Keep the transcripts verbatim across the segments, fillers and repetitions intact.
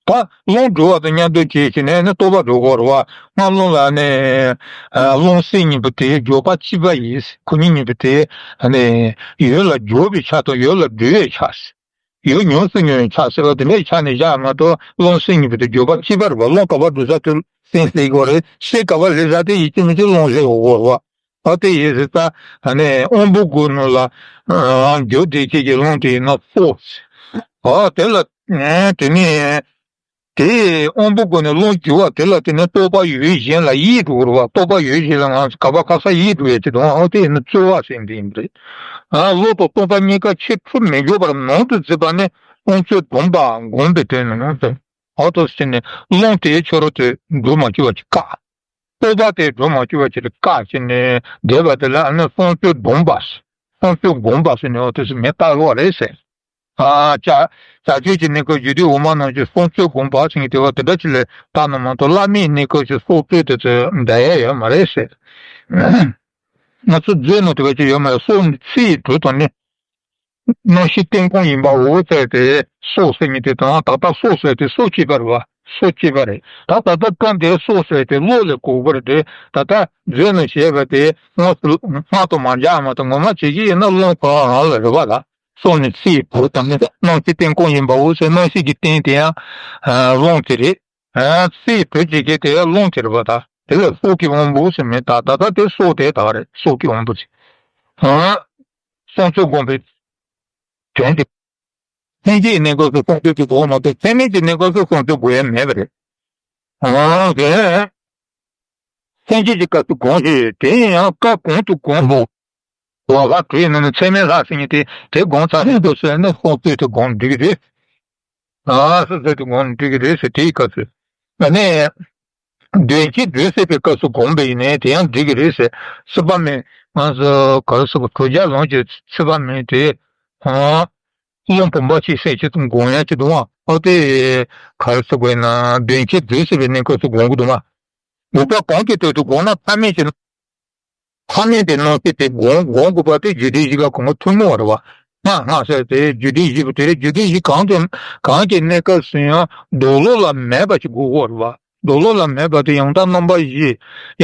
ད་རླུང་སྒྲུབ་པ་དང་མཉམ་དུ་བྱས་བྱས་ནས་ནི་རྟོག་པ་སྒྲུབ་དགོས་རེད་བ། སྔ་རླུང་ལ་ནི་རླུང་སེམས་གཉིས་པོ་དེ་སྦྱོར་བ་གཅིག་པ་ཡིན། ཁོ་གཉིས་གཉིས་པོ་དེ་ནི་ཡུལ་ལ་སྦྱོར་བའི་ཆ་དང་ཡུལ་ལ་སྒྲུབ་པའི་ཆ། ཡུལ་ཉུང་སུ་ཉུང་བའི་ཆ་ཟེར་བ་དེ་འདྲའི་ཆ་ནས་བཞག་མ་གཏོགས་རླུང་སེམས་གཉིས་པོ་དེ་སྦྱོར་བ་གཅིག་པ་རེད་བ། རླུང་ག་པར་སྒྲུབ་ས་དེ་སེམས་སླེབས་དགོས་རེད། སེམས་ག་པར་སླེབས་ས་དེ་ཡིན་གཅིག་མིན་གཅིག་རླུང་སླེབས་དགོས་རེད་བ། ཨ་དེ་ཡིན་ཟེར་ད། ཨ་ནི་དབང་པོ་དགུ་ནང་ལ་ཨ་རྒྱུ་འབྲས་གཅིག་གི་རླུང་དེ་ཡིན་ན་སྲོག་ཨ་དེ་ལ་ཨ་དེ་ནས་དེ་དབང་པོ་དགུ་ནས་རླུང་རྒྱུ་བ་དེ་ལ་དེ་ནས་རྟོག་པ་ཡུལ་གཞན་ལ་ཡིད་འགྲོ་བ། རྟོག་པ་ཡུལ་གཞན་ལ་ང་ཚོ་ག་པ་ག་ས་ཡིད་འགྲོ་ཡ་དེ་དང་ཨ་དེ་ཡིན་ན་རྩོལ་བ་ཟེར་འདི་ཡིན་པ་རེད། ཨ་བློ་དང་རྟོག་པ་གཉིས་ཀ་ཆེས་ཁྲོ་མི་འཇུག་པར་ནང་དུ་འཛིན་པ་ནི་སྲོག་རྩོལ་སྡོམ་པ་སྒོམ་པའི་དོན་ནི་ནང་དུ་ཨ་ཏོ་ཟེར་ནས་རླུང་དེའི་ཕྱོགས་རོ་དེ་འགྲོ་མ་བཅུག་པ་ཅིག་བཀག་རྟོག་པ་དེ་འགྲོ་མ་བཅུག་པ་ཅིག་ལ་བཀག་བྱས་ནས་བསྡད་པ་དེ་ལ་ཨ་ནི་སྲོག་རྩོལ་སྡོམ་པ། སྲོག་རྩོལ་སྒོམ་པ་ཟེར་ནས་འོ་དེ་ཚོ་མི་ལྟ་གི་བ་རེད་ཟེར། ཨ་བྱ་བྱ་སྤྱོད་ཀྱི་གནས་སྐབས་རྒྱུ་དུས་འོག་མ་རྣམས་ཀྱི་སྲོག་རྩོལ་སྒོམ་པ་ཟེར་མཁན་དེ་བ་དེ་འདྲ་ཅིག་ལ་ལྟ་ན་མ་གཏོགས་བླ་མེད་གནས་སྐབས་ཀྱི་སྲོག་རྩོལ་དེ་ཚོ་འདྲ་ཡ་ཡོད་མ་རེད་ཟེར། ང་ཚོ་རྫས་ནང་དེ་བ་ཅིག་ཡོད་མ་རེད། སྲོག་ནི་ཚེ་ཡི་དུས་དང་ནི། རྣམ་ཤེས་རྟེན་ཁུངས་ཡིན་པའོ་ཟེར་ཏེ་སྲོག་ཟེར་མཁན་དེ་དང་ད་ལྟ་སྲོག་ཟེར་ཏེ་སྲོག་གཅིག་པ་རེད་བ། སྲོག་གཅིག་པ་རེད། ད་ད་ལྟ་སྐབས་འདིར་སྲོག་ཟེར་ཏེ་བློ་ལས་གོ་དགོས་རེད་དེ། ད་ལྟ་རྫས་ནང་བྱས་པ་དེ་དངོས་སུ་སྔར་དང་མ་འཇགས་མ་གཏོགས་ངོ་མ་བྱེད་ཀྱི་ཡིན་ན་རླུང་ཁོ་རང་རང་ལ་རེད་བ་ལ། སྲོག་ནི་ཚེ་ཡི་བུ་དང་ནི་རྣམ་ཤེས་རྟེན་ཁུངས་ཡིན་པའོ་ཟེར་རྣམ་ཤེས་ཀྱི་རྟེན་དེ་ཡང་རླུང་དེ་རེད། ཚེ་ཡི་བུ་བྱེད་ཀྱི་དེ་རླུང་དེ་རེད་བ། ད་དེ་ལ་སྲོག་གི་དབང་པོ་ཟེར་མེད། ད་ད་ལྟ་དེ་སྲོག་དེ་ད་རེད། སྲོག་གི་དབང་པོ་ཟེར། སྲོག་རྩོལ་སྒོམ་པའི་དོན་དེ། ལྷན་སྐྱེས་གནས་སྐབས་སུ་སྲོག་རྩོལ་གྱི་སྒོ་མ་གཏོགས་ཚད་མེད་ཀྱི་གནས་སྐབས་སུ་སྲོག་རྩོལ་དགོས་ཡ་མེད་པ་རེད། འོ་དེ། ལྷན་སྐྱེས་ཀྱི་སྐབས་སུ་སྒོམ་ཞིང་དེ་ཡང་སྐབས་གོང་དུ་སྒོམ་པོ། ལོ་ལྷག་དྲུག་ཡིན་ན་ནི་ཚད་མེད་ལྷག་ཟེར་མཁན་དེ་དེ་སྒོམ་ཚར་ནས་འདུག་ཟེར་ན་སྲོག་རྩོལ་དེ་སྒོམ་འགྲིག་གི་རེད། ཨ་སྲོག་རྩོལ་དེ་སྒོམ་འགྲིག་གི་རེད་ཟེར། དེའི་སྐབས་སུ། ཨ་ནི། དོན་བྱེད་དུ་སྲིད་པའི་སྐབས་སུ་སྒོམ་པ་ཡིན་ནའི་དེ་ཡང་འགྲིག་གི་རེད་ཟེར། སྲིད་པ་མེད་ང་ཚོ་ག་རེ་ཟེར་དགོས། དྲུག་བརྒྱ་ལོངས་སྤྱོད་སྲིད་པ་མེད་དེ། ཨ། རླུང་བུམ་པ་ཆེ་ཟེར་ཆེད་དུ་སྒོམ་ཡ་ཆེད་དུ་མ། ཨོ་དེ་ག་རེ་ཟེར་དགོས་ན་དོན་བྱེད་དུ་སྲིད་པའི་གནས་སྐབས་སུ་སྒོམ་གི་འདུག་མ། འོ་ད་གོང་གི་དོན་དུ་སྒོམ་ན་ཐ་མལ་གྱི། ཐ་མལ་གྱི་སྣང་སྲིད་དེ་སྒོམ་སྒོམ་དགོས་པ་དེ་རྒྱུ་འབྲས་བཞི་ཀ་གོང་གི་ཐུན་མོང་བ་རེད་བ། སྔགས་སྔགས་ཟེར་དེ་རྒྱུ་འབྲས་བཞི་པོ་དེ་རེད། རྒྱུ་འབྲས་བཞི་གང་དུ་གང་གི་གནས་སྐབས་སུ་ཡང་རྡོ་ལོ་ལ་མེད་པ་ཞིག་དགོས་ཀྱི་རེད་བ། རྡོ་ལོ་ལ་མེད་པ་དེ་ཡང་དག་རྣམ་པ་བཞི།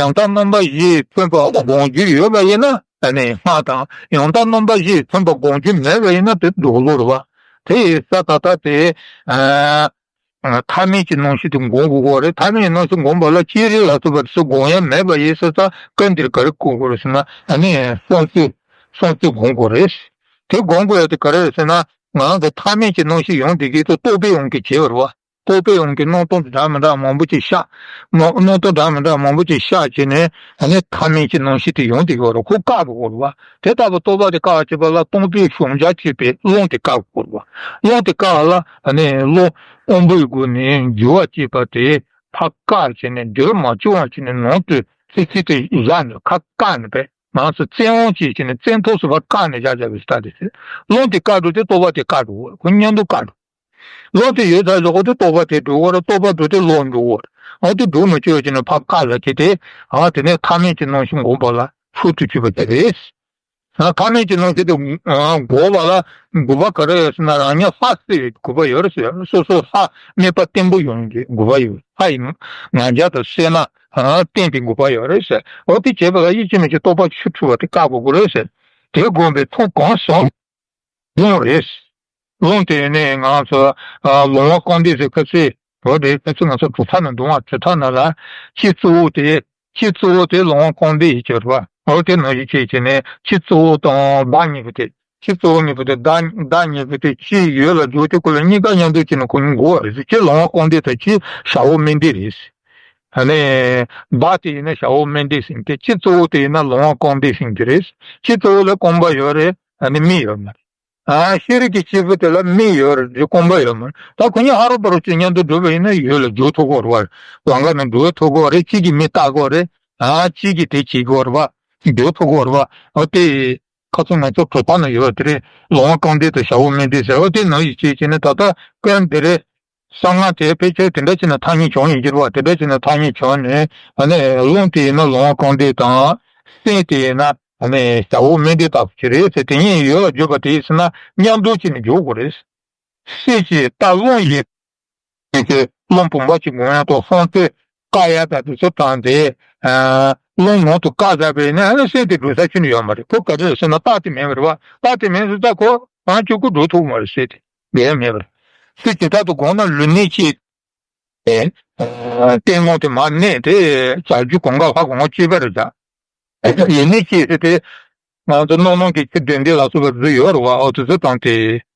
ཡང་དག་རྣམ་པ་བཞི་མཚོན་པ་སྒོམ་རྒྱུ་ཡོད་པ་ཡིན་ན་ཨ་ནི་སྔགས་དང་། ཡང་དག་རྣམ་པ་བཞི་མཚོན་པ་སྒོམ་རྒྱུ་མེད་པ་ཡིན་ན་དེ་རྡོ་ལོ་རེད་བ། དེ་ཡིན་ཙང་ད་ལྟ་དེ། ཨ། ཐ་མལ་གྱི་སྣང་སྲིད་དེ་སྒོམ་དགོས་ཀྱི་རེད། ཐ་མལ་གྱི་སྣང་སྲིད་སྒོམ་པ་ལ་སྤྱིར་རིགས་ལ་སོགས་པ་དེ་ཚོ་སྒོམ་ཡ་མེད་པ་ཡིན་ཙང་སྐབས་འདིར་ག་རེ་དགོས་ཀྱི་རེད་ཟེར་ན་ཨ་ནི་སྲོག་རྩོལ། སྲོག་རྩོལ་སྒོམ་དགོས་རེད། དེ་སྒོམ་དགོས་ཡ་དེ་ག་རེ་རེད་ཟེར་ན་ང་རང་ཚོ་ཐ་མལ་གྱི་སྣང་སྲིད་ཡོང་བསྡད་ཀྱི་དེ་རྟོག་པའི་དབང་གིས་བྱས་པ་རེད་བ། རྟོག་པའི་དབང་གིས་སྣང་སྟོང་དེ་འདྲ་མི་འདྲ་མང་པོ་ཅིག་ཤར། སྣང་སྣང་སྟོང་འདྲ་མི་འདྲ་མང་པོ་ཅིག་ཤར་བྱས་ནས་ཨ་ནི་ཐ་མལ་གྱི་སྣང་སྲིད་དེ་ཡོང་བསྡད་ཀྱི་ཡོད་རེད། ཁོ་བཀག་དགོས་ཀྱི་རེད་བ། དེ་ལྟ་བུ་རྟོག་པ་དེ་བཀག་བྱེད་པ་ལ་སྟོང་པའི་ཤོང་བྱ་བྱེད་པའི་རླུང་དེ་བཀག་དགོས་པ། རླུང་དེ་བཀག་ལ་ཨ་ནི་རླུང་དབང་པོའི་སྒོ་ནས་རྒྱུ་བ་བྱེད་པ་དེ་ཕར་བཀག་བྱས་ནས་འདིར་མ་བྱུང་བ་བྱས་ནས་ནང་དུ་ཙི་ཙི་དེ་བཞག་ནས་ཁ་བཀག་ནས་པས་ང་ཚོ་བཙན་དབང་བྱས་བྱས་ནས་བཙན་ཐབས་སུ་ཕར་བཀག་ནས་བཞག་བཞག་པའི་སྟ་དེ་ཟེར། རླུང་དེ་བཀག་འགྲོ་དེ་རྟོག་པ་དེ་བཀག་འགྲོ་ཁོ་མཉམ་དུ་བཀག་འགྲོ། རླུང་དེ་ཡོད་ཚར་ཟེར་གོ་དེ་རྟོག་པ་དེ་འགྲོ་བ་རེད། རྟོག་པ་འགྲོ་དེ་རླུང་འགྲོ་བ་རེད། ཨ་དེ་འགྲོ་མི་བཅུག་བྱས་ནས་ཕར་བཀག་ལ་བྱས་ཏེ་ཨ་དེ་ནས་ཐ་མལ་གྱི་སྣང་ཞིང་སྒོམ་པ་ལ་ཚུལ་དུ་ཆུད་པ་དེ་རེད། ཐ་མལ་གྱི་སྣང་ཞིང་དེ་སྒོམ་པ་ལ་དགོས་པ་ག་རེ་ཡོད་ཟེར་ན་རང་ཉིད་ལྷ་གསལ་བའི་དགོས་པ་ཡོད་རེད་ཟེར། སོ་སོ་ལྷ་དམིགས་པ་བརྟན་པོ་ཡོང་གི་དགོས་པ་ཡོད། ལྷ་ཡི་ང་རྒྱལ་དང་སེར་སྣ་བརྟན་པའི་དགོས་པ་ཡོད་རེད་ཟེར། འོ་དེ་བྱེད་པ་ལ་ཡིད་ཆེས་མེད་ཀྱི་རྟོག་པ་ཆུད་ཐུབ་པ་དེ་བཀག་དགོས་ཀྱི་རེད་ཟེར། དེ་སྒོམ་པའི་ཐབས་གང་སོང་། རླུང་རེད། རླུང་དེ་ནས་ང་ཚོ་ལོང་བ་རྐང་འདེགས་ཟེར་ཁ་ཚིག་འོ་དེ་ཁ་ཚིག་ང་ཚོ་གྲུབ་མཐའ་ནང་འདུག་བ། གྲུབ་མཐའ་ནང་ལ་ཁྱི་གཙོ་བོ་དེ་ཁྱི་གཙོ་བོ་དེ་ལོང་བ་རྐང་འདེགས་ཡིན་གྱི་རེད་བ། འོ་དེ་ནང་བཞིན་བྱས་བྱས་ནས་ཁྱི་གཙོ་བོ་དང་བདག་གཉིས་པོ་དེ། ཁྱི་གཙོ་བོ་གཉིས་པོ་དེ་བདག་བདག་གཉིས་པོ་དེ་ཁྱི་ཡུལ་ལ་འཇུག་དེ་ཁོ་ལ་གཉིས་ཀ་མཉམ་དུ་བྱས་ནས་ཁོ་གཉིས་འགོ་བ་རེད་ཟེར། ཁྱི་ལོང་བ་རྐང་འདེགས་དང་ཁྱི་ཞ་བོ་སྨན་འདེགས་རེད། ཨ་ནི། བདག་དེ་ཡིན་ན་ཞ་བོ་སྨན་འདེགས་ཟེར་གྱི། ཁྱི་གཙོ་བོ་དེ་ཡིན་ན་ལོང་བ་རྐང་འདེགས་ཟེར་གྱི་རེད། ཁྱི་གཙོ་བོ་ལ་རྐང་པ་ཡོད་རེད། ཨ་ནི་མིག་ཡོད་མ་རེད། ཨ་ཤེས་རིག་གི་སྐྱེས་བུ་དེ་ལ་མིག་ཡོད་རེད་རྐང་པ་ཡོད་མ་རེད། ད་ཁོ་གཉིས་ཧ་རོ་པ་རོ་གཅིག་མཉམ་དུ་འགྲོ་བ་ཡིན་ན་ཡུལ་ལ་འགྲོ་ཐུབ་ཀྱི་རེད་བ། ལམ་ཁ་ནང་འགྲོ་ཐུབ་ཀྱི་རེད། གཅིག་གིས་མི་ལྟ་གི་རེད། ཨ་གཅིག་གིས་དེ་བྱེད་ཀྱི་རེད་བ། འགྲོ་ཐུབ་ཀྱི་རེད་བ། ཨ་དེ་ཁ་ཚོ་ང་ཚོ་གྲུབ་མཐའ་ནང་ཡོད་དེ་རེད། ལོང་བ་རྐང་འདེགས་དང་ཞ་བོ་སྨན་འདེགས་ཟེར་བ་དེ་ནང་བཞིན་བྱས་བྱས་ནས་ད་ལྟ་སྐབས་འདི་རེད། གསང་སྔགས་དེ་ཕལ་ཆེར་དེ་འདྲ་བྱས་ན་ཐ་སྙད་བྱུང་ཡིན་གྱི་རེད་བ། དེ་འདྲ་བྱས་ན་ཐ་སྙད་བྱུང་ནས་ཨ་ནི་རླུང་དེ་ཡིན་ན་ལོང་བ་རྐང་འདེགས་དང་། སེམས་དེ་ཡིན་ན་ཨ་ནི་ཞ་བོ་སྨན་འདེགས་ལྟ་བུ་ཅིག་རེད་ཟེར། དེ་ཉིད་ཡུལ་ལ་འཇུག་པ་དེ་ཡིན་ཟེར་ན་མཉམ་དུ་བྱས་ནས་འཇུག་དགོས་རེད། སེམས་ཀྱི་རྟ་རླུང་ཡིན། ཡིན་ཚེ་རླུང་བུམ་པ་ཅིག་འགོང་ཡག་དང་སྲོང་བཙོས་བཀག་ཡག་དང་དེ་ཚོ་དང་དེ། རླུང་ངང་དུ་བཀག་བཞག་པ་ཡིན་ན་ཨ་ནི་སྲན་དེ་འགྲོ་ས་ཁྱོན་ནས་ཡོད་མ་རེད། ཁོ་ག་རེ་རེད་ཟེར་ན་རྟགས་དེ་མེད་པ་རེད་བ། རྟགས་དེ་མེད་ཟེར་ད་ཁོ་རང་སྤྱོད་གོ་འགྲོ་ཐུབ་མ་རེད། སྲན་དེ་ལས་མེད་པ་རེད། སྲན་ཇི་ལྟར་དུ་འགོང་ན་ལུས་གནད་གཅིག་ཏེ། རྟེན་རླུང་དེ་མར་གནས་ཏེ་བྱ་རྒྱུ་གང་ག་ལྷ་གང་ག་གཅིག་པ་རེད་ད། ཡིན་ནའི་ཅི་ཟེར་ཏེ། ང་ཚོ་རྣོ་རླུང་གི་ཆུ་འདྲེན་འདྲེན་ལ་སོགས་པ་བཟོས་ཡོད་རེད་བ། ཨོ་དེ་ཚོ་དང་དེ་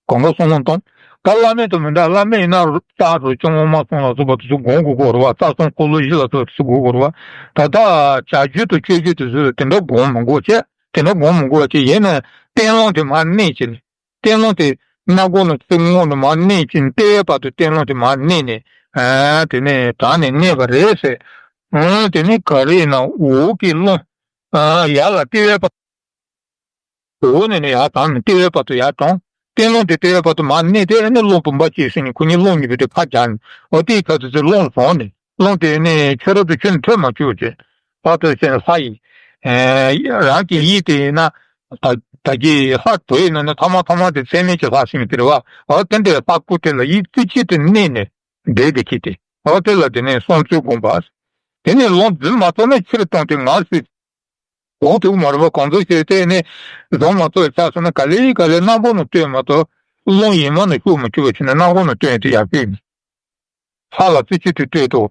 གང་ག་སྲུང་རླུང་གཏོང་། ད་བླ་མེད་དུ་མི་འདྲ། བླ་མེད་ཡིན་ན་རྩ་རུ་ཅུང་དབུ་མ་གསུམ་ལ་སོགས་པ་དེ་ཚོ་སྒོམ་དགོས་ཀྱི་རེད་བ། རྩ་གསུམ་འཁོར་ལོ་བཞི་ལ་སོགས་པ་དེ་ཚོ་དགོས་ཀྱི་རེད་བ། ད་ལྟ་བྱ་རྒྱུད་དང་སྤྱོད་རྒྱུད་དེ་ཚོ་དེ་འདྲ་སྒོམ་མི་དགོས་བྱས། དེ་འདྲ་སྒོམ་མི་དགོས་བྱས། ཡིན་ན་རྟེན་རླུང་དེ་མར་གནས་བྱས་ནས། རྟེན་རླུང་དེ་སྣ་སྒོ་ནས་ཚུར་སྔོན་ནས་མར་གནས་ཀྱིན་ལྟེ་བའི་བར་དུ་རྟེན་རླུང་དེ་མར་གནས་ནས། ཨ་དེ་ནས་དྲངས་ནས་གནས་པ་རེད་ཟེར། ཨ་དེ་ནས་ག་རེ་ཡིན་ན་འོག་གི་རླུང་། ཨ་ཡར་ལ་ལྟེ་བའི་བར། འོག་ནས་ནས་ཡར་དྲངས་ནས་ལྟེ་བའི་བར་དུ་ཡར་དྲངས། རྟེན་རླུང་དེ་ལྟེ་བའི་བར་དུ་མར་གནས་ཏེ་ཨ་ནི་རླུང་བུམ་པ་སྐྱེས་ཟིན་ནས་ཁོ་གཉིས་རླུང་གཉིས་པོ་དེ་ཕར་རྒྱག་ནས། འོ་དེའི་ཁ་ཐུག་ཚེ་རླུང་བཟུང་ནས། རླུང་དེ་ནི་ཁྱོད་རབ་ཏུ་ཁྱོད་ནི་ཐོན་མ་བཅུག་ཅེས། ལྷ་ཐོས་ཤིང་ལྷ་ཡི། ཨེ་རང་གི་ཡིད་དེ་ཡིན་ན། ད་ད་གི་ལྷ་དོ་ཡིན་ན་ནི་ཐ་མ་ཐ་མ་དེ་ཚད་མེད་ཀྱི་ལྷ་ཞིག་ནི་དེ་རེད་བ། འོ་དེ་འདྲའི་ལྷ་སྐུ་དེ་ལ་ཡིད་རྩེ་གཅིག་ཏུ་གནས་ནས་བསྡད་དེ་ཁྱེད་དེ། འོ་དེ་ལ་དེ་ནས་སྲོང་བཙོས་བསྒོམ་པ། དེ་ནས་རླུང་འཛིན་མ་ཐུབ་ན་ཕྱིར་བཏང་སྟེ་ངལ་གསོས། འོང་ཐུབ་མ་རེད་པ། གང་ཚོད་ཞིག་དེ་ནས་བཟུང་མ་ཐུབ་ཆགས་སོང་ན་ག་ལེ་ག་ལེ་སྣ་སྒོ་ནས་བཏོན་མ་གཏོགས། རླུང་ཡིན་མ་ནས་ཤུགས་མི་ཆུ་བ་ཕྱིན་ན་སྣ་སྒོ་ནས་བཏོན་དེ་ཡག་ཤོས་ཡིན། ལྷ་ལ་རྩེ་གཅིག་ཏུ་གཏད་དོ།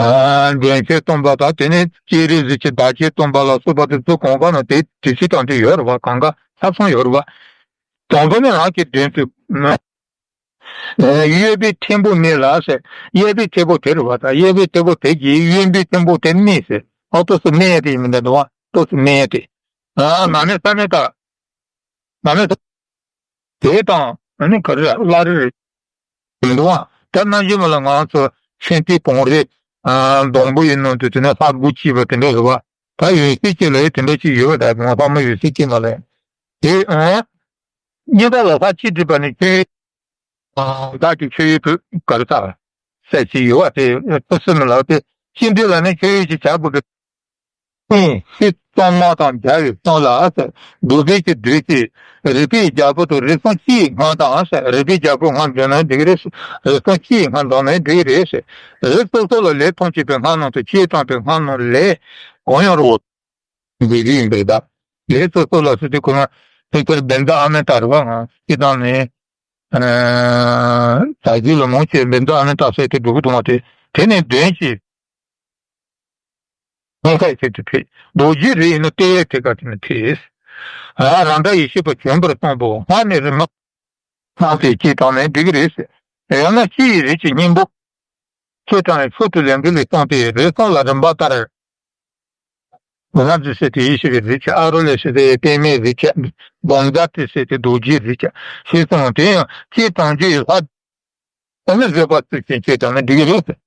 ཨ་མགྲོན་ཁྱེར་སྟོན་པ་དང་དེ་ནས་སྤྱན་རས་གཟིགས་ཀྱི་བདག་ཁྱེར་སྟོན་པ་ལ་སོགས་པ་དེ་ཚོ་གོང་ཁ་ན་དེ་དེ་ཕྱི་དང་དེ་ཡོད་རེད་བ། གང་ག་ཆ་ཚང་ཡོད་རེད་བ། དང་པོ་ནི་རང་གི་དོན་དུ། གཡས་པའི་ཐེམ་པོ་ནི་ལ་ཟེར། གཡས་པའི་ཐེམ་པོ་དེ་རེད་བ། ད་གཡས་པའི་ཐེམ་པོ་དེ་གྱིས་གཡོན་པའི་ཐེམ་པོ་དེ་ནི་ཟེར། ཨོ་ཏོ་སུ་གནས་དེ་ཡིན་མི་འདུག་བ། ཏོ་སུ་གནས་དེ། ཨ་ན་ནི་ས་ནི་ད། ན་ནི་ད། དེ་དང་ཨ་ནི་ག་རེ་བླ་རེ་རེད་མི་འདུག་བ། ད་ནང་བཞིན་མ་ལ་ང་ཚོ་ཆེན་ཏི་བོང་རེ། ཨ་སྡོང་པོ་ཡིན་ནོ་དེ་དེ་ནས་ལྷ་དགུ་གཅིག་པ་དེ་འདྲ་རེད་བ། ད་ཡོད་སྲིད་ཀྱི་ལ་དེ་འདྲ་ཅིག་ཡོད་པ། ད་ང་ཕ་མ་ཡོད་སྲིད་ཀྱི་མ་ལ། དེ་ཨ། གཉིས་པ་ལ་ལྷ་གཅིག་སྒྲིབ་པ་ནི་ཆོས། བདག་གི་ཆོས་ཡོད་པོས་ག་རེ་ལྟར། ཟེར་གྱི་ཡོད་པ་དེ་ཐུགས་སེམས་ལ་དེ་ཤིང་འདི་ལ་ནི་ཆོས་ཡོད་ཀྱི་བྱ་བུ་གི། ཤིང་སྟོང་མ་དང་རྒྱལ་བའི་གསུང་ལ་ཟེར། འདུག་པའི་གི་འདུག་གི། རིག་པའི་རྒྱལ་པོ་དང་རིགས་གསུམ་གཅིག་སྔགས་དང་ཟེར། རིག་པའི་རྒྱལ་པོ་སྔགས་འདོན་ན་འགྲིག་གི་རེད། རིགས་གསུམ་གཅིག་སྔགས་འདོན་ན་འགྲིག་གི་རེད་ཟེར། རིགས་སོ་སོ་ལ་ལས་ཐམས་ཅད་པའི་སྔགས་རྣམས་དང་། ཆོས་དང་པོའི་སྔགས་རྣམས་ལས་གང་ཡང་རུང་བ། འདི་རིགས་ཡིན་པས་ད། ལས་སོ་སོ་ལ་སོ་སོའི་ཁོ་ན་ཐུགས་ཁུར་བེན་ཛ་ཨ་མེ་ཏ་རེད་བ། ང་སྤྱི་བཏང་ནས། ཨ་ད་གཞི་ལ་མང་ཆེ་བེན་ཛ་ཨ་མེ་ཏ་ཟེར་དེ་འགྲོ་གི་འདུག་བ། དེ་དེ་ནས་གདོན་གྱིས་སྔོན་ཁ་ཆེད་དུ་ཕེབས། རྡོ་རྗེའི་རིགས་ཡིན་ན་ལྟེ་བའི་ཐད་ཀ་དེ་ནས་ཕེབས། ཨ་རང་སྒྲ་ཡེ་ཤེས་པ་བྱོན་པར་གསུངས་པའོ། སྔགས་ནི་རིམ་པ་སྣང་སྟེ་གཅིག་བཏང་ནས་འགྲིག་གི་རེད་ཟེར། ཡང་ན་སྤྱི་ཡི་རིགས་ཀྱི་སྙིང་པོ། ཁྱེད་དང་ཕྱོགས་དུ་ལེན་གྱི་ལས་གསུངས་ཏེ། རིགས་གསུམ་ལ་རིམ་པ་ལྟར། ལ་ཏི་སེ་ཏེ་ཡེ་ཤེས་ཀྱི་རིགས་བྱས། ཨ་རུ་ལེ་སེ་ཏེ་པདྨའི་རིགས་བྱས། བཛྲ་ཏི་སེ་ཏེ་རྡོ་རྗེའི་རིགས་བྱས། ཞེས་གསུངས། དེ་ཡང་སྤྱིར་བཏང་རྒྱུ་ཡི་ལྷ། ཨ་ནི་བཟོད་པ་ཚུལ་བཞིན་བྱས་ཀྱང་ནི་འགྲིག་གི་རེད་ཟེར།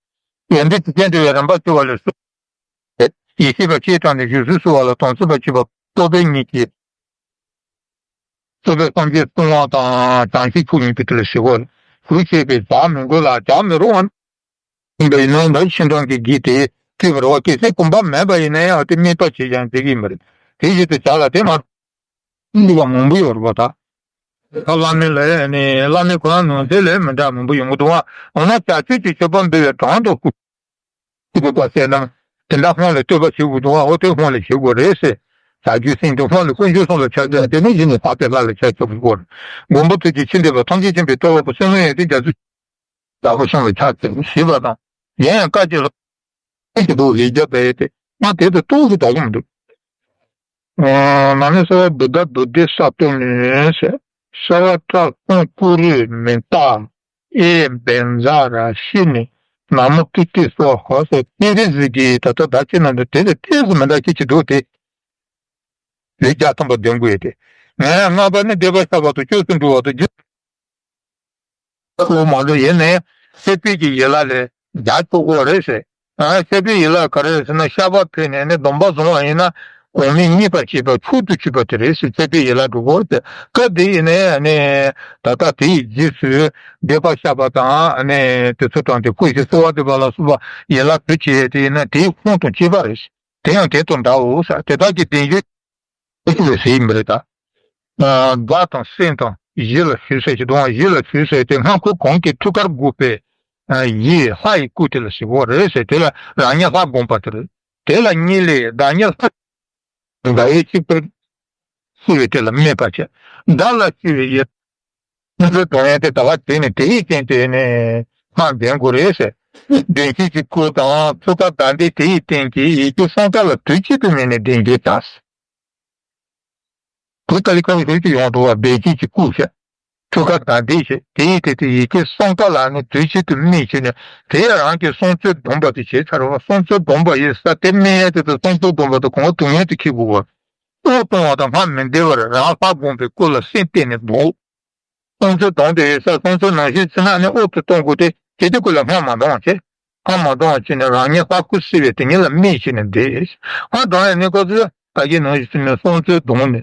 ཡོན་ཏན་དེ་ཅན་འབྲེལ་བའི་རིམ་པ་བཅུ་པ་ལས་སུ། ཡེ་ཤེས་པ་སྤྱིར་བཏང་ནས་བཞུགས་སུ་གསོལ་བ་ལ་དམ་ཚིག་པ་བཅུ་པ་རྟོག་པའི་གཉིས་ཀྱིས། རྟོག་པའི་སངས་རྒྱས་བསྲུང་བ་དང་བྱང་ཆུབ་མཆོག་ཡིན་པའི་དེ་ལ་ཞེ་གོ། གུས་བྱས་པས་བདག་མི་འགུལ་ལ་བྱ་མི་རུང་བ། ཡིན་པ་ཡིན་ན་ད་ཕྱི་འབྲང་གི་གིས་དེ་བཏུལ་བར་བ། གལ་སྲིད་གོམས་པ་མེད་པ་ཡིན་ན་ཡང་དེ་དམིགས་པ་བྱས་ཀྱང་འགྲིག་གི་མ་རེད། དེ་བཞིན་དུ་བྱ་ལ་དེ་མ་འདུག་པ་མང་པོ་ཡོད་རེད་པ། ད་ད་བླ་མའི་ལས་ནི་བླ་མའི་གོ་ལ་ནང་དེ་ལས་མི་འདྲ་མང་པོ་ཡོང་གི་འདུག་བ། འོ་ན་བྱ་སྤྱོད་ཀྱི་སྤྱོད་པ་འབུལ་བའི་གྲངས་དང་སྐུ། སྐུ་བ་ཟེར་ན། དེ་འདྲ་སྔོན་ལ་བསྟོད་པ་ཞུ་དགོས་འདུག་བ། འོ་དེ་སྔོན་ལ་ཞུ་དགོས་རེད་ཟེར། བྱ་རྒྱུད་སེམས་དང་སྔོན་ལ་དཀོན་མཆོག་གསུམ་ལ་ཕྱག་འཚལ། དེ་ནས་གཞི་ནས་ལྷག་པའི་ལྷ་ལ་ཕྱག་འཚལ་དགོས། མགོན་པོ་ཐུགས་རྗེ་ཆེ་འདི་པ་ཐམས་ཅད་མཁྱེན་པའི་སྟོབས་པ་པོ་སེམས་ལ་ཡོན་ཏན་རྒྱ་མཚོ། བདག་པོ་གསུམ་ལ་ཕྱག་འཚལ་ཞེས་པ་དང་། གཞན་ཡང་བཀའ་ཅི་ལོ། ཨེ་ཅི་འདུག་ལས་རྒྱ་བས་ཏེ་ང་དེ་ཚོ་ཏོག་ཙམ་དགའ་གི་མི་འདུག་ཨ་ན་ནི་སོ་བུདྡྷ་བུདྡྷི་ས་ཏོ་ནི་ཟེར། སརྦ་ཏྲ་ཀུ་རུ་མི་ཏྲ་ཨེ་བཛྲ་ར་ཤི་ནི་ན་མོ་ཏུ་ཏི་སྭཱ་ཧཱ་ཟེར། སྤྱན་རས་གཟིགས་ཀྱིས་ད་ལྟ་ད་ཅི་ན་འདི་དེ་ལས་ཏོག་ཙམ་མི་འདྲ་ཅིག་ཅིག་འདུག་སྟེ། ལས་རྒྱ་ཐམ་པ་འདོན་དགོས་ཏེ། ངས་ལྔ་པ་ནི་བཟླས་པ་བཤགས་པ་དང་སྐྱབས་སུ་འགྲོ་བ་དང་རྒྱུ། ཁོ་མ་གཏོགས་ཡིན་ནའི་སྲིད་པའི་གི་ཡན་ལག་ལས་རྒྱག་ཆོག་གོ་རེད་ཟེར། ཨ་སྲིད་པའི་ཡན་ལག་ག་རེ་རེད་ཟེར་ན་བཤགས་པ་ཕུལ་ནས་ནི་སྡོམ་པ་བཟུང་བ་ཡིན་ན་གོང་མའི་མཉེས་པར་བྱེད་པ་མཆོག་ཏུ་གྱུར་པ་དེ་རེད་ཟེར། སྲིད་པའི་ཡན་ལག་འགྲོ་གོ་ཟེར། སྐབས་དེ་ཡིན་ནའི་ནི་ད་ལྟ་དེའི་རྗེས་སུ་བཟླས་པ་བཤགས་པ་དང་ནི་དེ་ཚོ་དང་དེ་བསྐུལ་ཞིང་གསོལ་བ་འདེབས་པ་ལ་སོགས་པ་ཡན་ལག་དུ་བྱས་དེ་ཡིན་ན་དེའི་ཁུངས་དང་བཅས་པ་རེད་ཟེར། དེ་ཡང་དེ་དང་འདྲའོ་ཟེར། དེ་དག་གི་བདེན་རྒྱུ། ཨེ་ཅི་ལས་ཟེར་ཡིན་པ་རེད་ད། བདག་དང་སེམས་དང་གཞི་ལ་ཞུགས་ཟེར་གྱི་འདུག་ཨང་། གཞི་ལ་ཞུགས་ཟེར་ཏེ་སྔགས་འཁོར་གང་གི་ཐུགས་ཀར་དགོད་པས། ཡིད་ལྷ་ཡི་སྐུ་དེ་ལ་ཞིག་གོ་རེད་ཟེར། དེ་ལ་རང་ཉིད་ལྷ་བསྒོམ་པ་དེ་རེད། དེ་ལ་གཉིས་ལས་བདག་ཉིད་ལྷ། བདག་ཡུལ་གཅིག་པུར་བསྲེ་བའི་དེ་ལ་སྨད་པ་བྱས། བདག་ལ་སྐྱེ་བའི་ཡིད། སོ་སོའི་དོན་ཡང་དེ་ལྟ་བ་དེ་ནི་དེ་ཡི་རྐྱེན་དེ་ནི་སྔར་ལྡན་དགོས་རེད་ཟེར། མདུན་བསྐྱེད་ཀྱི་སྐུ་དང་ཐུགས་ཀར་བདག་བཟླས་དེ་ཡི་རྟེན་གྱི་ཡི་གེ་གསུམ་ཀ་ལ་དུས་གཅིག་ཏུ་སྨད་ནས་བདེན་བརྗོད་བྱ། བུ་ཏཱ་ལའི་ཁ་བའི་ཤུགས་ཀྱིས་ཡོང་འགྲོ་བ་བདེན་བཞི་གྱི་སྐུ་ཞེས། ཐུགས་ཀར་བདག་བཟླས་ཞེས་དེ་ཡི་དེ་དེ་ཡི་གེ་གསུམ་ཀ་ལ་ནི་དུས་གཅིག་ཏུ་སྨིན་བྱས་ནས། དེ་ཡང་རང་གི་བསམ་ཚུལ་སྡོམ་པ་དེ་བྱས་ཚར་བ། བསམ་ཚུལ་སྡོམ་པ་ཡི་ས་དེ་སྨིན་ཡས་དེ་དུ་བསམ་ཚུལ་སྡོམ་པ་དེ་གོང་དུ་ངེས་དུ་འཁྱེར་དགོས་པ། དབུགས་གཏོང་བ་དང་སྔར་མི་བདེ་བར་རང་ལྷ་བསྒོམས་པའི་སྐུ་ལ་སེམས་གཏད་ནས་འདུག། བསམ་ཚུལ་སྡོམ་དེ་ཡི་ས་བསམ་ཚུལ་ནང་བཞིན་བྱས་ན་ནི་དབུགས་དེ་གཏོང་དགོས་ཏེ། དེ་དེ་སྐུ་ལ་སྔར་མ་ལྡང་བ་བྱས། ཁ་མ་གཏོང་བ་བྱས་ནས་རང་ཉིད་ལྷ་སྐུ་བསྲེ་བའི་དེ་ཉིད་ལ་སྨིན་བྱས་ནས་བསྡད། སྔར་གདོང་ཡང་ནི་སྐབས་སུ་ད་གིན་ནང་བཞིན་བསམ་ཚུལ་གདོང་ནས་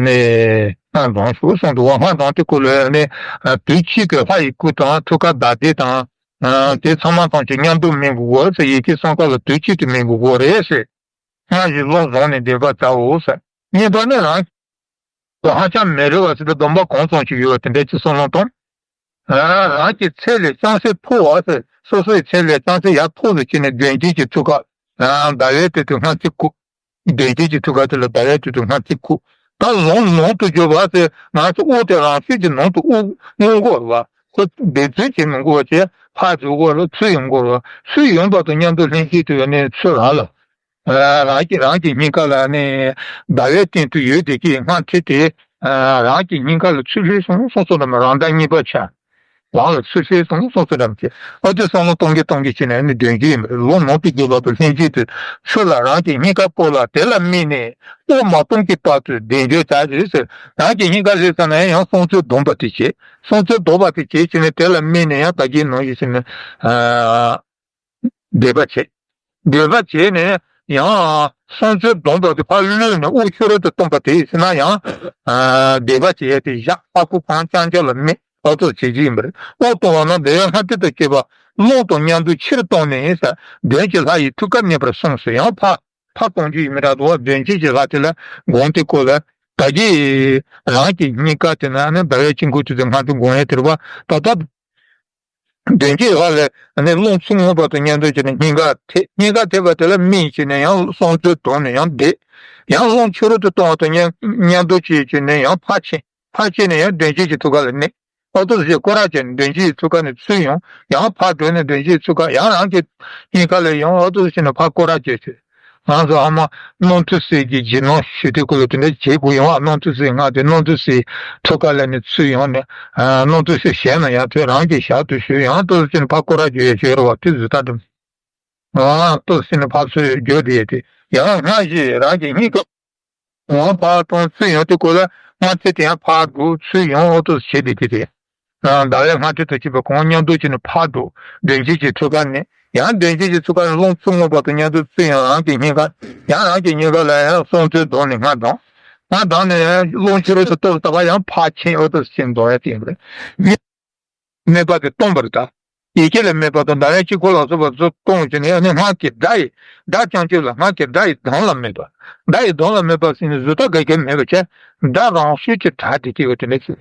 ནི་སྔར་གདོང་ཞུ་གསུངས་འདུག་བ། སྔར་གདོང་དེ་སྐུ་ལ་ནི་དུས་གཅིག་གི་ལྷ་ཡི་སྐུ་དང་ཐུགས་ཀར་བདག་བཟླས་དང་དེ་ཚང་མ་ཐམས་ཅད་མཉམ་དུ་སྨིན་དགོས་ཟེར། ཡི་གེ་གསུམ་ཀ་ལ་དུས་གཅིག་ཏུ་སྨིན་དགོས་རེད་ཟེར། སྔར་བཞིན་བློ་བཟུང་ནས་བཟླས་པར་བྱའོ་ཟེར། གཉིས་པ་ནི་རང་ཧ་ཅང་མི་རུང་བ་ཟེར་བའི་སྡོམ་པ་གང་ཙམ་ཞིག་ཡོད་པ་དེ་འདྲ་ཅིག་བསམ་བློ་གཏོང་། རང་གི་ཚད་ལས་ཅུང་ཟད་མཐོ་བ་ཟེར། སོ་སོའི་ཚད་ལས་ཅུང་ཟད་ཡར་མཐོ་རུ་ཕྱིན་ནས་མདུན་བསྐྱེད་ཀྱི་ཐུགས་ཀ་ཟླ་བའི་སྟེང་དུ་སྔ་ཕྱི་བཀུག། མདུན་བསྐྱེད་ཀྱི་ཐུགས་ཀ་དེ་ལ་ཟླ་བའི་སྟེང་དུ་སྔ་ཕྱི་བཀུག། ད་ལོང་ནང་དུ་གྱུར་པ་ཟེར། ང་ཚོ་དབུགས་དེ་རང་ཤུགས་ཀྱིས་ནང་དུ་དབུགས་མངོན་དགོས་པ། ཁོ་བདེ་ཚོད་ཀྱིས་མི་འགོར་བ་བྱས། ཕར་འགྲོ་དགོས་ལ་ཚུར་ཡོང་དགོས་ལ། ཚུར་ཡོང་བར་དུ་མཉམ་དུ་ལྷན་སྐྱེས་དུ་ཡོད་ནས་ཚུར་རང་ལ། རང་གི་རང་གི་སྙིང་ག་ལ་ནི་ཟླ་བའི་སྟེང་དུ་ཡོད་དེ་གི་སྔ་ཕྱི་དེ། རང་གི་སྙིང་ག་ལ་ཚུར་སླེབས་སོང་སོང་སོང་དམ། རང་ཟླ་གཉིས་པ་ཆགས། རང་ལ་ཚུར་སླེབས་སོང་སོང་སོང་དམ་བྱས། ཨ་དེ་བསམ་བློ་གཏོང་གི་གཏོང་གི་བྱས་ནས་ནི་མདུན་གྱི་ལོ་ནང་དུ་གྱུར་བ་དང་ལྷན་སྐྱེས་དུ་ཚུར་ལ་རང་གི་སྙིང་ག་སྐོར་ལ་དེ་ལ་དམིགས་ནས་དབུགས་མ་གཏོང་གི་བར་དུ་བཟླས་བརྗོད་བྱ་རེད་ཟེར། རང་གི་སྙིང་ག་སླེབས་ཚར་ན་ཡང་བསམ་ཚུལ་སྡོམ་པ་དེ་བྱས། བསམ་ཚུལ་སྡོམ་པ་དེ་བྱས་བྱས་ནས་དེ་ལ་དམིགས་ནས་ཡང་ད་གིན་ནང་བཞིན་བྱས་ནས། བཟླས་པ་བྱེད། བཟླས་པ་བྱས་ནས་ཡང་བསམ་ཚུལ་སྡོམ་པ་དེ་ཕར་བླུགས་ནས་དབུགས་ཕྱི་རོལ་དུ་གཏོང་བ་དེ་ཡིན་ན་ཡང་། བཟླས་པ་བྱས་ཏེ་བཞག། ལྷ་སྐུ་གང་རྐྱང་རྐྱང་ལ་མེད། ཨོ་ཏོ་བྱེད་ཀྱི་ཡིན་པ་རེད། དབུགས་གཏོང་བ་ན་བཟླས་པའི་སྔ་ཕྱི་དུ་སྐྱེས་པ་རླུང་དང་མཉམ་དུ་ཕྱིར་གཏོང་ནས་ཟེར། མདུན་གྱི་ལྷ་ཡི་ཐུགས་ཀར་གནས་པར་གསུངས་སོ། ཡང་ཕར་ཕར་གཏོང་རྒྱུ་ཡིན་མི་འདྲ་འདུག་བ། མདུན་གྱི་ལྷ་དེ་ལ་དགོངས་ཏེ་སྐོར་ལ་ད་གིན་རང་གི་སྙིང་ག་དེ་ན་ནི་ཟླ་བའི་དཀྱིལ་འཁོར་དེ་ཚོ་སྔ་དྲོ་དགོངས་ཡས་དེ་རེད་བ། ད་ལྟ། མདུན་གྱི་ལྷ་ལས་ནི་རླུང་ཚུར་མངོན་པར་དུ་མཉམ་དུ་བྱས་ནས་སྙིང་གར་ཐེབས། སྙིང་གར་ཐེབས་པ་དེ་ལ་སྨིན་བྱས་ནས་ཡང་བསམ་ཚུལ་དོར་ནས་ཡང་བཟླས། ཡང་རླུང་ཕྱི་རོལ་དུ་གཏོང་བ་དང་མཉམ་མཉམ་དུ་བྱས་བྱས་ནས་ཡང་ཕར་ཕྱིན། ཕར་ཕྱིན་ནས་ཡང་མདུན་བསྐྱེད་ཀྱི་ཐུགས་ཀ་ལ་གནས། ཨོ་ཏོ་ཞེས་སྐོར་ར་བྱས་ནས་མདུན་བསྐྱེད་ཀྱི་ཐུགས་ཀ་ནས་ཚུར་ཡོང་། ཡང་ཕར་འགྲོ་ནས་མདུན་བསྐྱེད་ཀྱི་ཐུགས་ཀ། ཡང་རང་གི་སྙིང་ག་ལ་ཡང་ཨོ་ཏོ་ཞེས་ནས་ཕར་སྐོར་ར་བྱས་བྱས། ང་ཚོ་ཨ་མ་རྣམ་ཐོས་སྲས་ཀྱི་རྗེས་གནང་ཞུ་དུས་སྐོར་ལ་དེ་འདྲ་བྱེད་དགོས་ཡོང་བ། རྣམ་ཐོས་སྲས་ལྔ་དེ་རྣམ་ཐོས་སྲས་ཐུགས་ཀ་ལ་ནི་ཚུར་ཡོང་ནས། ཨ་རྣམ་ཐོས་སྲས་ཞལ་ན་ཡར་ཐོན། རང་གི་ཞལ་དུ་ཞུ། ཡང་ཏོག་ཙམ་ཅིག་ཕར་སྐོར་ར་བརྒྱབ་ཡས་བྱོས་རོགས་བ། དེ་བཟོ་ལྟ་འདྲ། ཨ་ཏོག་ཙམ་ཕར་ཚུར་བརྒྱབ་བསྡད་དེ། ཡང་སྔར་བཞིན་རང་གི་སྙིང་ག་འོང་ཕར་གཏོང་། ཚུར་ཡོང་དུས་སྐོར་ལ་སྔ་ཕྱི་དེ་ཡང་ཕར་འགྲོ། ཚུར་ཡོང་། ཨོ་ཏོག་ཙམ་བྱེད་བསྡད་དེ་དེ། ཟླ་བའི་སྔ་དྲོ་དང་བཅས་པ་གང་མཉམ་དུ་བྱས་ནས་ཕར་འགྲོ། མདུན་བསྐྱེད་ཀྱི་ཐུགས་ཀ་ནས། ཡང་མདུན་བསྐྱེད་ཀྱི་ཐུགས་ཀ་ནས་རླུང་ཚུར་མངོན་པར་དུ་མཉམ་དུ་ཚུར་ཡོང་། རང་གི་སྙིང་ག། ཡང་རང་གི་སྙིང་ག་ལ་ཡང་བསམ་ཚུལ་དོར་ནས་སྔར་ལྡང་། སྔར་ལྡང་ནས་ཡང་རླུང་ཕྱི་རོལ་དུ་གཏོར་ལྟ་བུ་ཡང་ཕར་ཕྱིན། ཨོ་ཏོག་ཙམ་ཕྱིན་འགྲོ་ཡ་དེ་ཡིན་པ་རེད། སྨད་པ་དེ་གཏོང་བ་རེད་ད། ཡི་གེ་ལ་སྨད་པ་དང་ཟླ་བའི་དཀྱིལ་འཁོར་ལ་སོགས་པ་ཚོ་གཏོང་བྱས་ནས། ཨ་ནི་སྔར་གྱི་སྒྲ་ཡི། སྒྲ་རྐྱང་གཅིག་ལ། སྔར་གྱི་སྒྲ་ཡི་གདངས་ལ་སྨད་པ། སྒྲ་ཡི་གདངས་ལ་སྨད་པ་ཟེར་ནས་བཟོ་ལྟ་ག་གེ་མེད་པ་བྱས། སྒྲ་རང་ཤུགས་ཀྱིས་གྲགས་བསྡད་ཀྱི་ཡོད་དེ་འདྲ་ཞིག་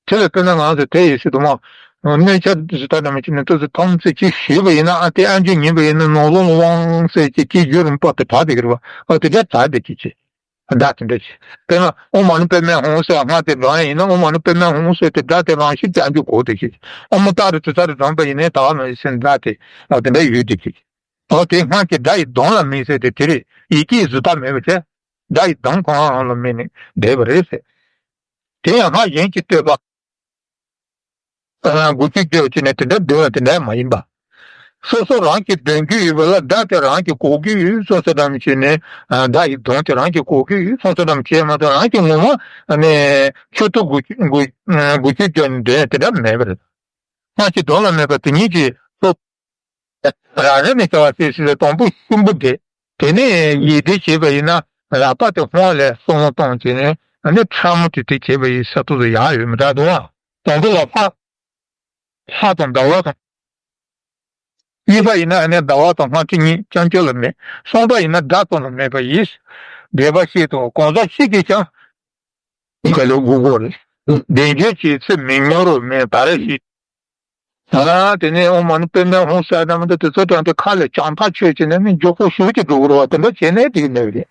དེ་ལ་དཔེར་ན་ང་ཚོ་དེ་ཡི་སྲིད་དུ་མ། གནོད་འཚེ་བཟོ་ལྟ་འདྲ་མི་བྱེད་ནས་ཏོག་ཙམ་ཐམས་ཅད་ཅིག་ཞུས་པ་ཡིན་ན། ཨ་དེ་ཨ་མཆོག་ཉན་པ་ཡིན་ན་ནང་ལོགས་ལ་དབང་ཟེར་གྱི་ཅིག་རྒྱུ་རིམ་པ་དེ་གྲགས་བསྡད་ཀྱི་རེད་བ། ཨ་དེ་འདྲ་གྲགས་བསྡད་ཀྱི་ཅིག་སྒྲ་དེ་འདྲ་ཅིག་དཔེར་ན་ཨོཾ་མ་ཎི་པདྨེ་ཧཱུྃ་ཟེར་སྔར་དེ་བགྲང་ཡ་ཡིན་ན། ཨོཾ་མ་ཎི་པདྨེ་ཧཱུྃ་ཟེར་དེ་སྒྲ་དེ་རང་བཞིན་དེ་ཨ་མཆོག་གོ་བསྡད་ཀྱི། ཨོཾ་ཏཱ་རེ་ཏྲི་ཏཱ་རེ་བགྲངས་པ་ཡིན་ན་ད་ག་མ་ཟེར་སྒྲ་དེ་ཨ་དེ་འདྲ་ཡོད་བསྡད་ཀྱི། ཨོ་དེ་སྔར་གྱི་སྒྲ་ཡི་གདངས་ལ་སྨད་ཟེར་དེ་དེ་རེད། ཡི་གེའི་བཟོ་ལྟ་མེད་པ་བྱས། སྒྲ་ཡི་གདངས་ཁོ་རང་རང་ལ་སྨད་ནས་བསྡད་པ་རེད་ཟེར། དེ་ཡང་སྔར་གཞན་གྱི་བསྟོད་པ། དགུ་བཅུ་གྱ་བརྒྱད་ནས་དེ་འདྲ་འདོན་པ་དེ་འདྲ་མ་ཡིན་པ། སོ་སོ་རང་གིས་འདོན་རྒྱུ་ཡོད་པ་ལ་སྒྲ་དེ་རང་གིས་གོ་རྒྱུ་ཡོད་སོང་ཙང་འདྲ་མི་བྱས་ནས། སྒྲ་ཡི་གདངས་དེ་རང་གིས་གོ་རྒྱུ་ཡོད་སོང་ཙང་འདྲ་མི་བྱས་མ་གཏོགས། རང་གིས་ངོ་མ་ནས་ཆུ་ཚོད་དགུ་དགུ་དགུ་བཅུ་གྱ་བརྒྱད་ནས་འདོན་དེ་འདྲ་མེད་པ་རེད། སྔར་གྱི་གདངས་ལ་སྨད་པ་དེ་ཉིད་ཀྱིས་སློབ། རང་རེ་ནས་བྱ་བ་ཟེར་ཟེར་བའི་དང་པོ་ཤུན་པོ་དེ། དེ་ནས་ཡིད་བཟླས་བྱས་པ་ཡིན་ན་རལ་པ་དེ་སྔོན་ལ་སོང་བཏང་བྱས་ནས། ཨ་ནི་ཕྲ་མོ་དེ་དེ་བྱས་པ་ཡི་ས་ཐོག་ཏུ་ཡར་ཡོད་མི་འདྲ་འདུག་ཨ། དང་པོ་ལ་ལྷ། ལྷ་དང་ཟླ་བ་དང་། གཉིས་པ་ཡིན་ན་ཨ་ནི་ཟླ་བ་དང་སྔ་དྲོ་གཉིས་རྐྱང་རྐྱང་ལ་སྨད། གསུམ་པ་ཡིན་ན་སྒྲ་གཏོང་ལ་སྨད་པ་ཡིས། བཟླས་པ་ཞིག་དང་གང་ཟག་ཞིག་གིས་ཀྱང་། ག་ལེར་དགོས་དགོས་རེད། བཟླས་བརྗོད་བྱེད་ཚུལ་མི་ཉམས་རོགས་མེད་ད་རེ་ཞིག་ད་དེ་ནས་ཨོཾ་མ་ཎི་པདྨེ་ཧཱུྃ་ཟེར་ན་མི་འདུག་དེ་ཚོ་དྲངས་ཏེ་ཁ་ལ་ལྕགས་ཐག་ཆོད་བྱས་ནས་ནི་མགྱོགས་པོ་ཞུགས་ཀྱི་འགྲོ་གི་རེད་བ། དེ་འདྲ་བྱས་ནས་འགྲིག་གི་མེད་པ་རེད།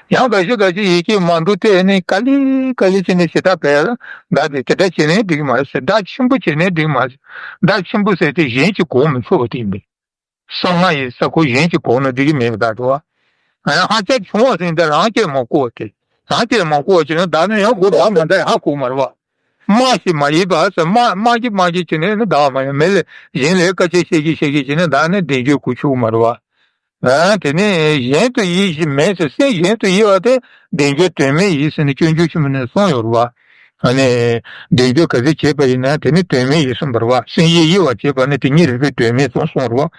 ཡང་འགའ་ཞིག་འགའ་ཞིག་ཡི་གེ་མ་འདུག་སྟེ་ནི་ག་ལེ་ག་ལེ་བྱས་ནས་ཞེ་དྲག་བས་ལ་འདའ་དེ་དེ་འདྲ་བྱས་ནས་འགྲིག་གི་མ་རེད་ཟེར། བརྡ་ཆེན་པོ་བྱས་ནས་འགྲིག་གི་མ་རེད་ཟེར། བརྡ་ཆེན་པོ་ཟེར་དེ་གཞན་གྱིས་གོ་མི་ཆོག་པ་དེ་ཡིན་པས། གསང་སྔགས་ཡིན་ས་ཁོ་གཞན་གྱིས་གོ་ན་འགྲིག་གི་མེད་པ་ད་འགྲོ་བ། ཡང་ཧ་ཅང་ཆུང་བ་ཟིན་ཏེ་རང་སྐད་མ་གོ་བ་དེ། རང་སྐད་མ་གོ་བ་བྱས་ན་བདག་ནི་ཡང་གོ་བདག་མ་འདྲ་ཧ་གོ་མ་རེད་བ། སྨྲ་ཞིག་མ་ཡིན་པ་ཟེར། སྨྲ་སྨྲ་གྱི་སྨྲ་གྱི་བྱས་ནས་ནི་བདག་མ་ཡིན་མི་ལས་གཞན་ལས་དཀའ་སྤྱད་བཤད་ཀྱི་བཤད་ཀྱི་བྱས་ནས་བདག་ནི་བདེན་བརྗོད་གོ་ཆོག་མ་རེད་བ། ཨ་དེ་ནས་གཞན་དུ་ཡིད་བཞིན་མེད་ཟེར། སེམས་གཞན་དུ་ཡིད་པ་དེ་བདེན་བརྗོད་དོན་མེད་ཡིན་ཟེར་ནས་སྤྱོད་འཇུག་ཆེན་མོ་ནས་གསུངས་ཡོད་རེད་བ། ཨ་ནི་བདེན་བརྗོད་ག་ཚོད་བྱས་པ་ཡིན་ན་དེ་ནི་དོན་མེད་ཡིན་གསུངས་པ་རེད་བ། སེམས་ཡིད་ཡིད་པ་བྱས་པ་ནི་དེ་ཉིད་རིག་པའི་དོན་མེད་གསུངས་གསུངས་རེད་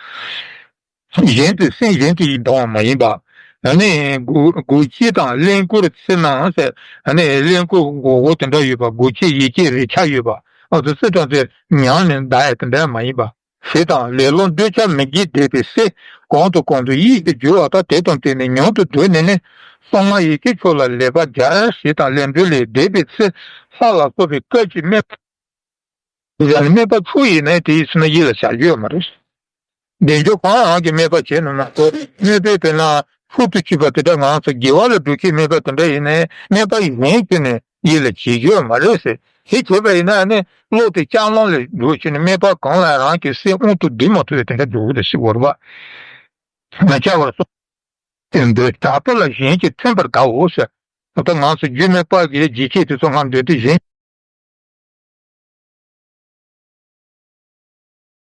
བ། གཞན་དུ་སེམས་གཞན་དུ་ཡིད་འདང་བ་མ་ཡིན་པ། ཨ་ནི་མགུ་མགུ་ལྕེ་དང་ཀླན་ཀོར་ཚེར་སྣང་ཟེར། ཨ་ནི་ཀླན་ཀོར་མགོ་སྐོར་དེ་འདྲ་ཡོད་པ། མགུ་ལྕེ་ཡིད་ཀྱི་རེག་བྱ་ཡོད་པ། ཨ་དེ་ཚོ་དྲངས་ཏེ་མྱངས་ནས་འདའ་ཡ་དེ་འདྲ་མ་ཡིན་པ། ཞེ་སྡང་ལེ་ལོ་འདོད་ཆགས་མི་དགེ་སྡིག་པའི་སེལ། གོང་དུ་གོང་དུ་དབྱིངས་སུ་གྱུར་པ་དང་། དེ་དང་བསྟུན་ནས་མྱུར་དུ་གྲོལ་ནས་ནི། གསང་སྔགས་ཡི་གེ་མཆོག་ལ་ལེགས་པར་སྦྱར། ཞེ་སྡང་ལས་སྒྲོལ་ལས་འདས་པའི་ཚེ། ལྷ་ལ་སོགས་པའི་སྐད་ཅིག་སྨྲས་པ། ཡང་ན་སྨྲས་པ་ཚུར་ཡིན་ནའི་དེ་ཡི་ཚེ་ན་ཡིད་ལ་བྱ་རྒྱུ་ཡོད་མ་རེད། བདེན་བརྗོད་གང་རང་གིས་སྨྲས་པ་བྱས་ནུས་ན་ཚོ་སྨྲས་པས་དཔེར་ན་ཤུལ་དུ་ཆུད་པ་དེ་འདྲ་ངང་ཚོ་དགེ་བ་ལ་འགྲོ་ཁྱེད་སྨྲས་པ་དེ་འདྲ་ཡིན་ནའི་སྨྲས་པ་ཡིན་ཁྱོད་ནས་ཡིད་ལ་བྱེད་རྒྱུ་ཡོད་མ་རེད་ཟེར། དེ་བྱས་པ་ཡིན་ན་ནི་བློ་དེ་ལྕགས་ལམ་ལ་འགྲོ་ཁྱོད་ནས་སྨྲས་པ་གང་ལ་རང་གི་སེམས་དབང་དུ་འདུས་མ་ཐུབ་པའི་དེ་འདྲ་འགྲོ་གི་རེད་ཟེར་བ་རེད་པ། མི་བྱ་བར་གསུངས། དེ་འདོད་དྲག་པོ་ལ་གཞན་གྱིས་ཐོན་པར་དཀའོ་ཟེར། ད་ལྟ་ང་ཚོ་རྒྱུད་སྨྲས་པ་གི་ལྗིད་ཆེ་དེ་ཚོ་སྔར་འདོད་དེ་གཞན་